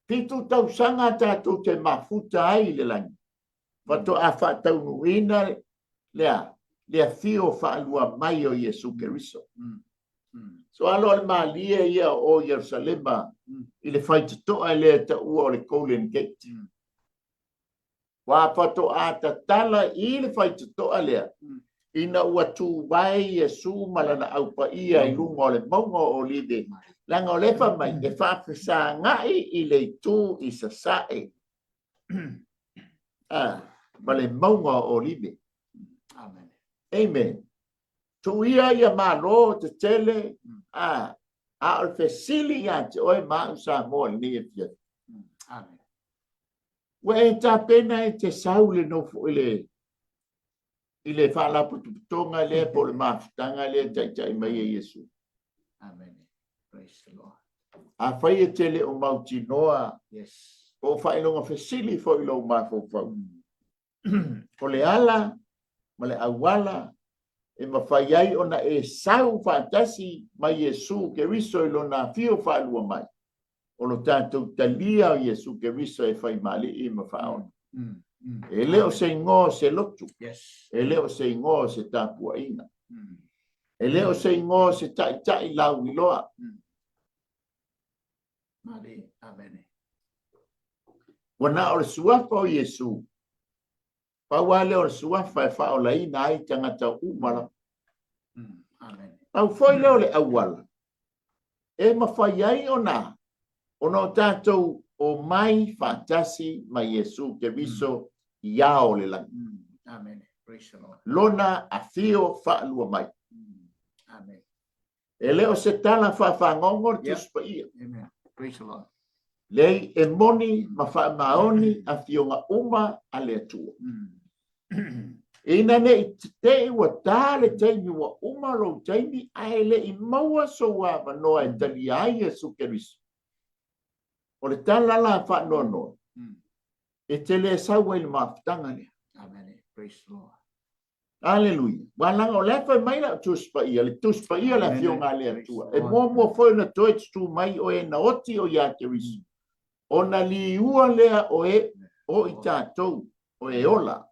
Fitu tausaga tatou te mafuta ai i le lagi, faatoa faataunuuina lea le afio faalua mai o Iesu Keriso. So alo o le malie ia o Ierusalema i le faitotoa lea e taua o le Golden Gate. Ua faatoa tatala i le faitotoa lea ina ua tuvae Iesu ma lana Au Paia i luga o le mauga o Olive, leaga o lea e fai mai e faafesagai i le itu i sasae ma le mauga o Olive. Amen. Amen. Tuia ia Malo tetele, a, a o le fesili ia te oe ma au Samoa i lenei afiafi. Amen. Ua e tapena e te sau le nofo i le i le faalapotopotoga lea po o le mafutaga lea e taitai mai e Iesu. Amen. Praise the Lord. Afai e te le o mautinoa, yes, po o faailoga fesili foi i lou mafaufau, o le ala ma le auala e mafai ai ona e sau faatasi ma Iesu Keriso i lona afio faalua mai, o lo tatou talia o Iesu Keriso e fai ma Alii ma Faaola. E le o se igoa o se lotu. E le o se igoa o se tapuaiga. E le o se igoa o se taitai lauiloa. Ua na o le suafa o Iesu. Pau lava lea o le suafa e faaolaina ai tagata uma lava. Pau foi lea o le auala e mafai ai ona ona o tatou omai faatasi ma Iesu Keriso i ao o le lagi. Amen. Praise the Lord. Lona afio faalua mai. Amen. E le o se tala faafagogo le Tusi Paia. Amen. Praise the Lord. Leai, e moni ma faamaoni afioga uma a le Atua. Ina ne i te i ua ta le taimi ua uma lou taimi ae le i maua sou avanoa e talia ai Iesu Keriso. O le tala la faanoanoa, e te le sau ai i le mafutaga lea. Amen. Praise the Lord. Aleluia. Ua laga o la e fai mai lau Tusi Paia, le Tusi Paia le Afioga a le Atua. E muamua foi ona toe tutū mai o e na oti o ia Keriso. Ona liua lea o e o i tatou, o e ola.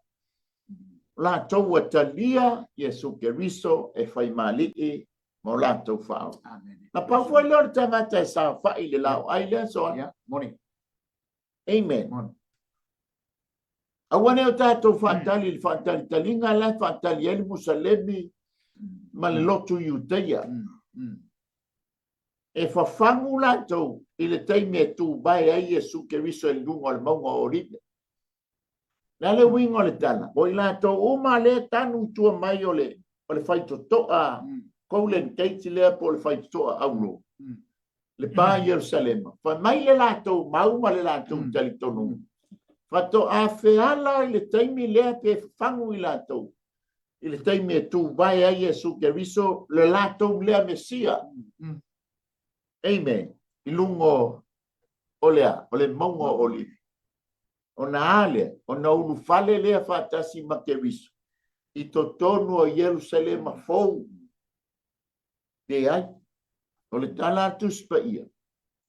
O latou ua talia Iesu Keriso e fai ma Alii ma o latou Faaola. Na pau foi lea o le tagata e saofai i le laoai lea soa. Yeah, moni. Amen. Aua ne i o tatou faatali i le faatalitaliga la e faatali ai le Musalemi ma le lotu Iuteia. E fafagu latou i le taimi e tuvae ai Iesu Keriso i luga o le mauga o Olive. Le a le uiga o le tala? O i latou uma lea e tanu i tua mai o le, o le faitotoa Golden Gate lea po o le faitotoa auro, le pa i Ierusalema, fai mai le latou mau ma le latou talitonuga, faatoa feala i le taimi lea pe fafagu i latou i le taimi e tuvae ai Iesu Keriso le latou lea Mesia. Amen. I luga o le a? O le mauga o Olive. Ona a lea? Ona ulufale lea faatasi ma Keriso i totonu o Ierusalema fou. Leai. O le tala a Tusi Paia,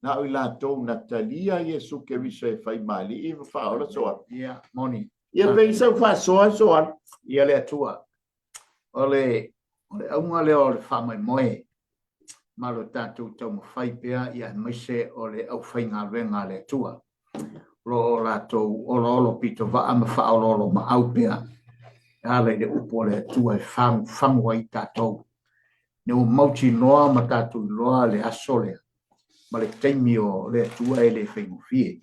na o i latou na talia Iesu Keriso e fai ma Alii ma Faaola Soala. Ia, moni. Ia pei sau faasoa Soala. Ia le Atua. O le, o le auga lea o le faamoemoe ma lo tatou taumafai pea ia aemaise o le aufaigaluega a le Atua. O lo o latou oloolo pitovaa ma faaoloolomaau pea e ala i le upu a le Atua e fagufagu ai tatou. Ina ua mautinoa ma tatou iloa le aso lea ma le taimi o le Atua e le faigofie.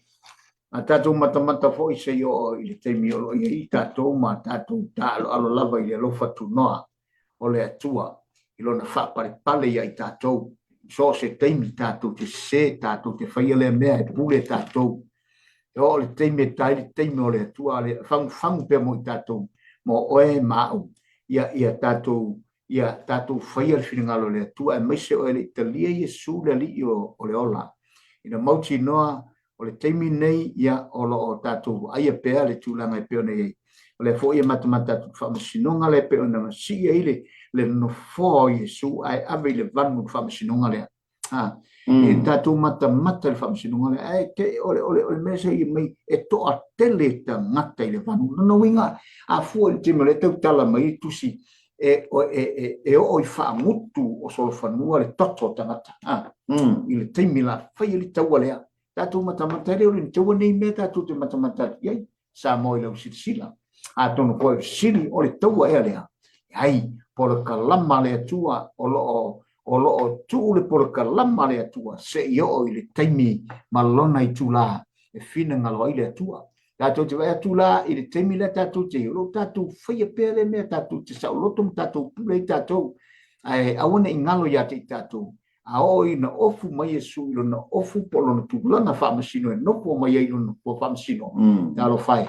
A tatou matamata foi se i oo i le taimi o lo o i ai tatou ma tatou taaloalo lava i le alofa tunoa o le Atua i lona faapalepale ia i tatou. So o se taimi tatou te sese, tatou te faia lea mea e pule tatou. E oo le taimi e ta ai le taimi o le Atua, le fagufagu pea mo i tatou, mo oe ma au, ia, ia tatou ia tatou faia le finagalo o le Atua, aemaise oe e le i talia Iesu le Alii o, o le ola. Ina mautinoa o le taimi lenei, ia, o lo o tatou vaaia pea le tulaga e pei ona i ai. O lea foi e matamata atu i le faamasinoga lea e pei ona sii ai le, le nofoa o Iesu ae ave i le vanu le faamasinoga lea. Ha, e tatou matamata i le faamasinoga lea, ae te, o le, o le, o le mea se i mai, e toatele tagata i le vanu. Lona uiga, a fua i le taimi o lea e tautala mai le tusi, e, e, e, e oo i faagutu o solofanua le toto o tagata. Ha, i le taimi la fai ai le taua lea. Tatou matamata e le o le taua nei mea tatou te matamata atu i ai. Samoa i lau silasila. Atonu foi o fesili o le taua ea lea. Ai, polokalama a le Atua o lo o o lo o tuu le polokalama a le Atua se i oo i le taimi ma lona itulā e finagalo ai le Atua. Tatou te vaai atu la i le taimi lea tatou te i, o lo o tatou faia pea le mea tatou te saoloto ma tatou pule ai tatou. Ae aua ne i galo ia te i tatou, a oo ina ofu mai Iesu i lona ofu po o lona tulaga faamasino e nofo mai ai i lona nofoa faamasino, talofa e,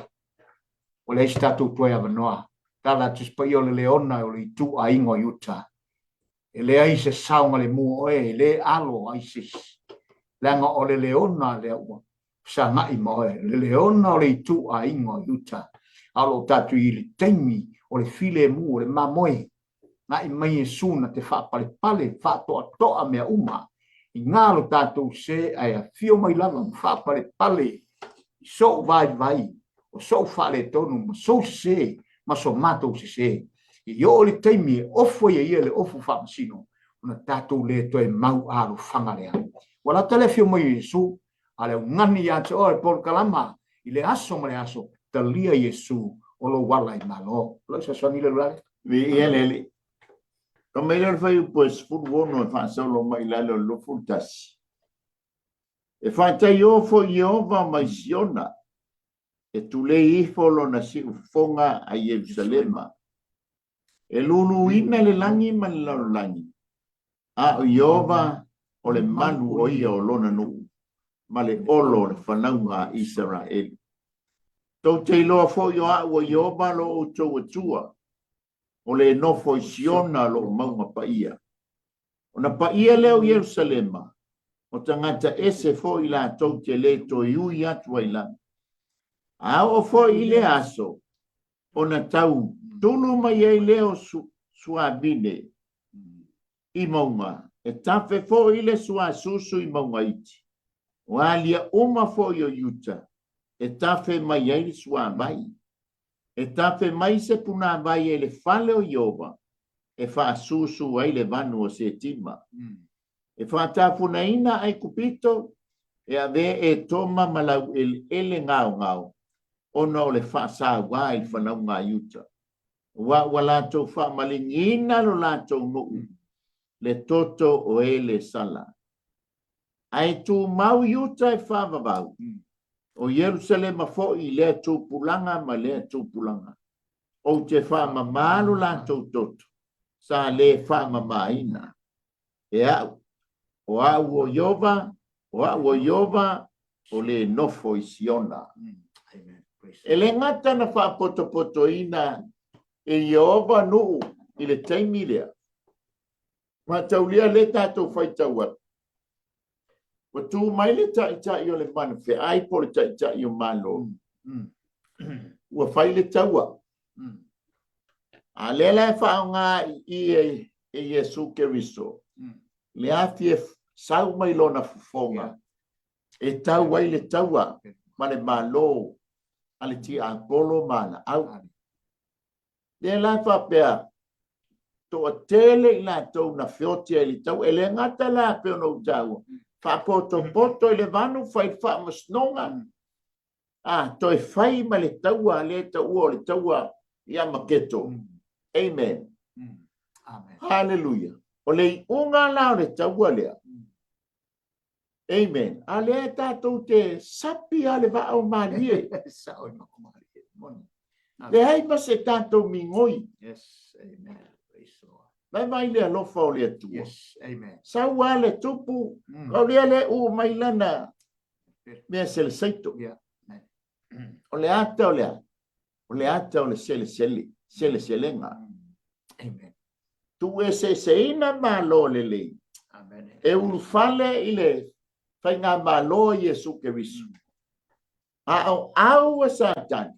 ua leai se tatou toe avanoa. Tala atu se paia o le leona o le ituaiga o Iuta. E leai se saogalemu o oe, e le alo ai se isi, leaga o le leona lea ua fesagai ma oe, le leona o le ituaiga o Iuta. A o lo o tatou i le taimi o le filemu, o le mamoe, Ga'i mai Iesu na te faapalepale, faatoatoa mea uma, i ngā lo tatou se ae afio mai lava ma faapalepale i so'u vaivai, o so'u faaletonu ma sou sesē ma so matou sesē. I oo i le taimi e ofu ai e ia le ofu faamasino, ona tatou le toe mau alofaga lea. Ua lata le afio mai o Iesu, a le augani ia te oe polokalama i le aso ma le aso, talia Iesu o lou ala i Malo. O lau fesoasoani lea Lulale. Viia le Alii. Fai mai lea o le fuaiupu e 16 e faasolo mai i lalo o le 21. E faataiō foi Ieova mai Siona, e tulei ifo lona siufofoga a Ierusalema. E luluina le lagi ma le lalolagi, a o Ieova o le malu o ia o lona nuu, ma le olo o le fanauga a Isaraelu. Tou te iloa foi o a'u o Ieova lo outou Atua, o le nofo i Siona lo'u mauga paia. Ona paia lea o Ierusalema, o tagata ese foi latou te lē toe ui atu ai lava. A oo foi i lea aso, ona tau tulu mai ai lea o suavine i mauga, e tafe foi le suasusu i mauga iti. O alia uma foi o Iuta, e tafe mai ai le suavai. E tafe mai se punavai e le fale o Ieova, e faasusu ai le vanu o Setima. E faatafunaina Aikupito, e avea Etoma ma laueleele gaogao, ona o le faasauā i le fanauga a Iuta. Aua ua latou faamaligiina lo latou nuu, le toto o e le sala. Ae tumau Iuta e faavavau, o Ierusalema foi i lea tupulaga ma lea tupulaga. Ou te faamamā lo latou toto, sa le faamamāina e a'u, o a'u o Ieova, o a'u o Ieova, o le nofo i Siona. E le gata na faapotopotoina e Ieova nuu i le taimi lea, maitaulia lea tatou faitau atu, ua tu mai le taitai o le manufeai po o le taitai o Malo, ua fai le taua. A lea la e faaaoga i i e Iesu Keriso le afi e sau mai lona fofoga e tau ai le taua ma le Malo a le tiapolo ma ana au. Lea la e faapea, toatele i latou na feoti ai i le taua. E le gata la pei ona ou taua, faapotopoto i le vanu, fai le faamasinoga, a toe fai ma le taua lea e taua o le taua i Amaketo. Amen. Amen. Haleluia. O le iuga la o le taua lea. Amen. A lea tatou te sapi lava le vaa o malie. Sao i vaa o malie. Moni. Leai ma se tatou migoi. Yes, amen. Praise the Lord. Vaivai le alofa o le Atua. Yes, amen. Sau lava le tupu, o lea le uu mai lana mea seleseito. Yeah. Amen. O le ata o le a? O le ata o le selesele, seleselega. Amen. Tuueseeseina Malo lelei. Amen. E ulufale i le faigamalo a Iesu Keriso. A o au a Satani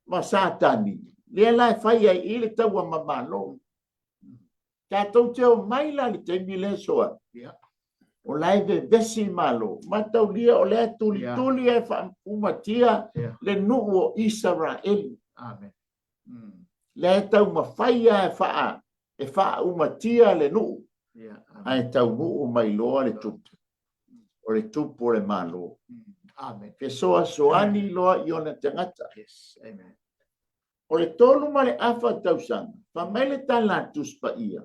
ma Satani, lea la e fai ai i le taua ma Malo. Tatou te omai la i le taimi lea soa. Yeah. O la e vevesi Malo. Mataulia o lea e tulituli e faaumatia le nuu o Isaraelu. Amen. Lea e taumafai lava e faa, e faaumatia le nuu, ae taunuu mai loa le tupu, o le tupu o le Malo. Amen. Fesoasoani loa i ona tagata. Yes. Amen. O le 3 1/2 tausaga, fai mai le tala a Tusi Paia,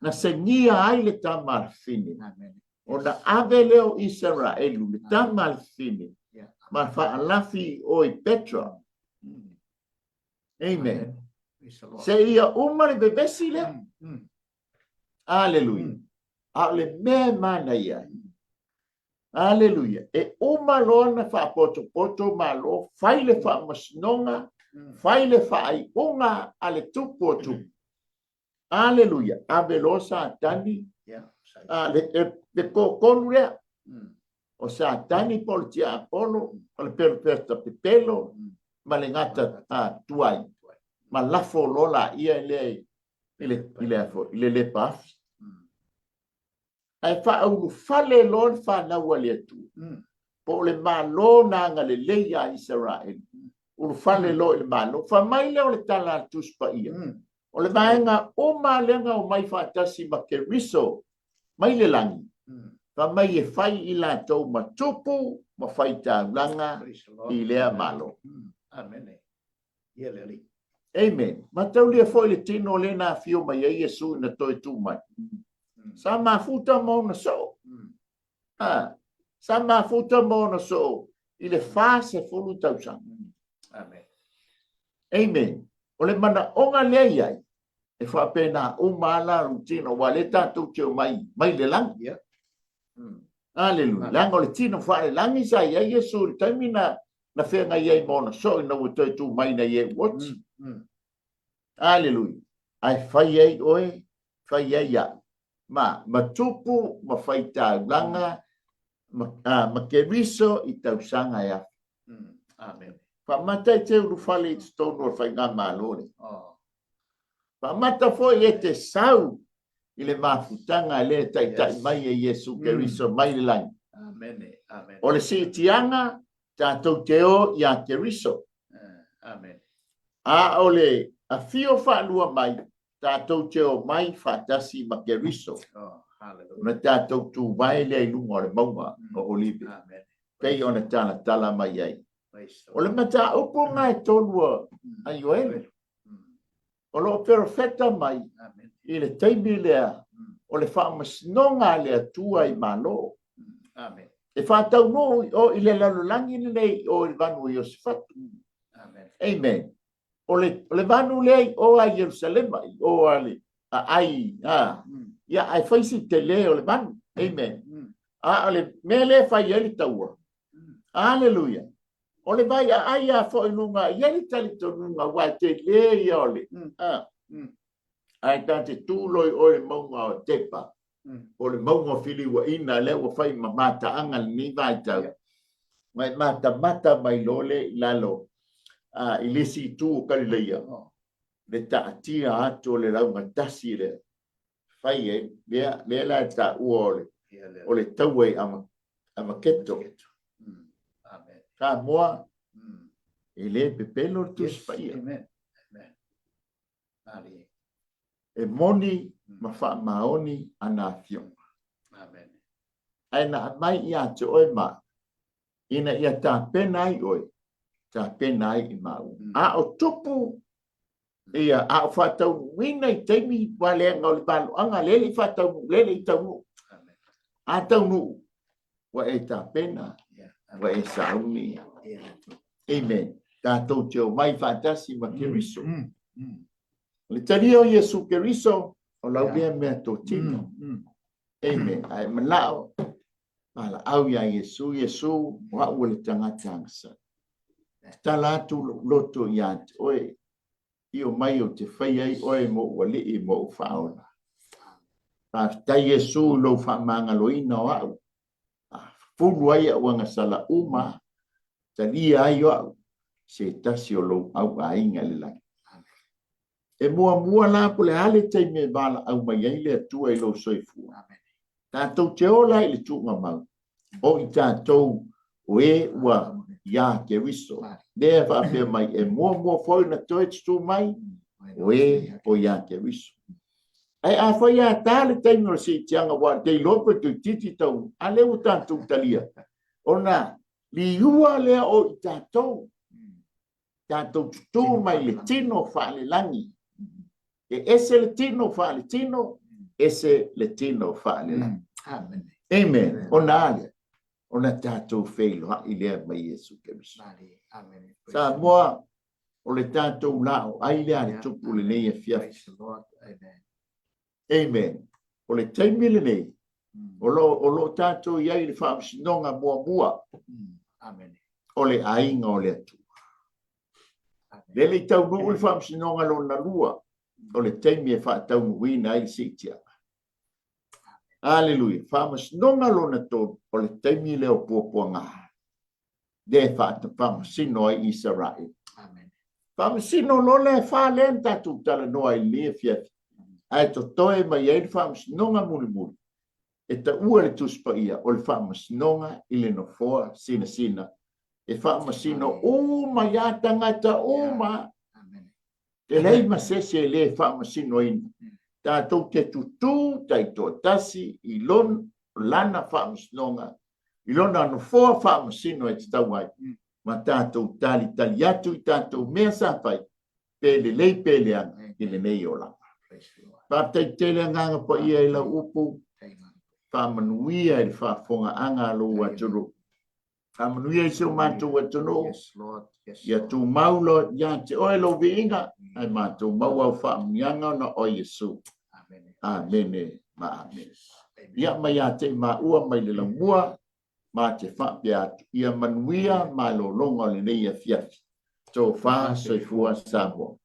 na segia ai le tama a le fafine. Amen. Ona ave lea o Isaraelu, le tama a le fafine, Yeah. Ma faalafi o i Petra. Amen. Se ia uma le vevesi lea. Aleluia. A o le mea e manaia ai. Aleluia. E uma loa ona faapotopoto Malo, fai le faamasinoga, fai le faaiuga a le tupu o tupu. Aleluia. Ave loa Satani, le toatolu lea. O Satani po o le tiapolo, o le perofeta pepelo, ma le gata tuai, ma lafo loa laia lea i le lepa afi. Ae faaulufale loa le fanau a le Atua, po o le Malo na agalelei ia Isaraelu, ulufale loa i le Malo. Fai mai lea o le tala a le Tusi Paia, o le vaega uma lea na omai faatasi ma Keriso mai le lagi, fai mai e fai i latou ma tupu ma faitaulaga i lea Malo. Amene. Ia le Alii. Amen. Mataulia foi le tino lea na afio mai ai Iesu ina toe tu mai. Sa mafuta ma ona soo. Ha. Sa mafuta ma ona soo i le 40 tausaga. Amen. Amen. O le manaoga lea i ai, e faapena uma lava la lou tino, aua o lea tatou te omai mai le lagi. Yeah. Aleluia. Leaga o le tino faalelagi sa i ai Iesu i le taimi na na feagai ai ma ona soo ina ua toe tu mai ina ia uoti. Aleluia. Ae fai ai oe, fai ai au. Ma, ma tupu, ma faitaulaga, ma, ma Keriso i tausaga e afe. Amen. Faamata e te ulufale i totonu o le faigamalo lea. Faamata foi e te sau i le mafutaga lea e taitai mai e Iesu Keriso mai le lagi. Amen. Amen. O le siitiaga tatou te o iā Keriso. Amen. A o le afio faalua mai, tatou te o mai faatasi ma Keriso. Oh, hallelujah. Ona tatou tuvae lea i luga o le mauga o Olive. Amen. Pei ona talatala mai ai. O le mataupu lena e tolu a Ioele. O lo o perofeta mai i le taimi lea o le faamasinoga a le Atua i Malo. Amen. E faataunuu i o i le lalolagi lenei i o i le vanu o Iosefatu. Amen. Amen. O le, o le vanu lea i o a Ierusalema, i o a le aai, a, ia, ae fai si tele o le vanu. Amen. A o le mea lea e fai ai le taua. Aleluia. O le vai aai a foi luga, e i ai le talitonuga, aua e tele ia o le, a, ae ta te tu loa i o i le mauga o Tepa, o le mauga o Filiuaina, lea ua fai ma mataaga lenei vaitau, ma e matamata mai loa lea i lalo, a, i le isi itu o Kalileia, le taatia atu o le laugatasi lea, fai ai, lea, lea la e taua o le, o le taua i Amaketo. Samoa, e le pepelo le Tusi Paia. E moni ma faamaoni ana afioga. Ae na aumai ia te oe ma ina ia tapena ai oe, tapena ai i māua. A o tupu Ia, a o faataunuuina i taimi valeaga o le valoaga, lea le i faataunuu, lea le i taunuu. A taunuu, ua e tapena, ua e sauni. Amen. Tatou te omai faatasi ma Keriso. O le talia o Iesu Keriso, o lau lea mea totino. Amen. Ae manao, valaau iā Iesu, Iesu, o au o le tagata agasala. Tatala atu lou loto ia te oe, io mai ou te fai ai oe mo ou alii mo ou faaola. Faafetai Iesu i lou faamagaloina o au, a fulu ai au agasala uma, talia ai o au se tasi o lou au aiga i le lagi. E muamua la po o le a le taimi e valaau mai ai le Atua i lou soifua. Tatou te ola i le tuugamau o i tatou o e ua iā Keriso. Lea e faapea mai e muamua foi ona toe tutū mai o e o iā Keriso. Ae afai a ta le taimi o le siitiaga aua te iloa pe toeitiiti tau, a lea ua tatou talia ona liua lea o i tatou. Tatou tutū mai le tino faalelagi. E ese le tino faaletino, ese le tino faalelagi. Amen. Amen. Ona a lea? Ona tatou feiloai lea ma Iesu Keriso. Samoa, o le tatou laoai lea a le Tupu lenei afiafi. Amen. O le taimi lenei, o lo o lo tatou i ai i le faamasinoga muamua. Amen. O le aiga o le Atua. Le le i taunuu le faamasinoga lona lua, o le taimi e faataunuuina ai le siitiaga. Aleluia. Faamasinoga lona tolu, o le taimi lea o puapuaga. Lea e faamasino ai Isaraele. Amen. Faamasino loa lea fa lea na tatou talanoa ai i lenei afiafi. Ae totoe mai ai le faamasinoga mulimuli e taua e le Tusi Paia o le faamasinoga i le nofoa sinasina e faamasino uma ia tagata uma. E leai ma se isi e le faamasinoina. Tatou te tutū taitoatasi i lona lana faamasinoga, i lona nofoa faamasino e tatau ai, ma tatou talitali atu i tatou mea sa fai, pe lelei pe leaga i lenei olaga. Faafetai tele Agaga Paia i lau upu, faamanuia i le faafofogaaga a lou atunuu. Faamanuia i si o matou atunuu. Yes, Lord. Yes, Ia Lord. tumau loa ia te oe lou viiga, ae matou maua au faamanuiaga ona o Iesu. Amen. Amene ma amene. Amen. Ia mai ia te i maua mai le laumua, ma te faapea atu, ia manuia malologa o lenei afiafi. Tofa soifua Samoa.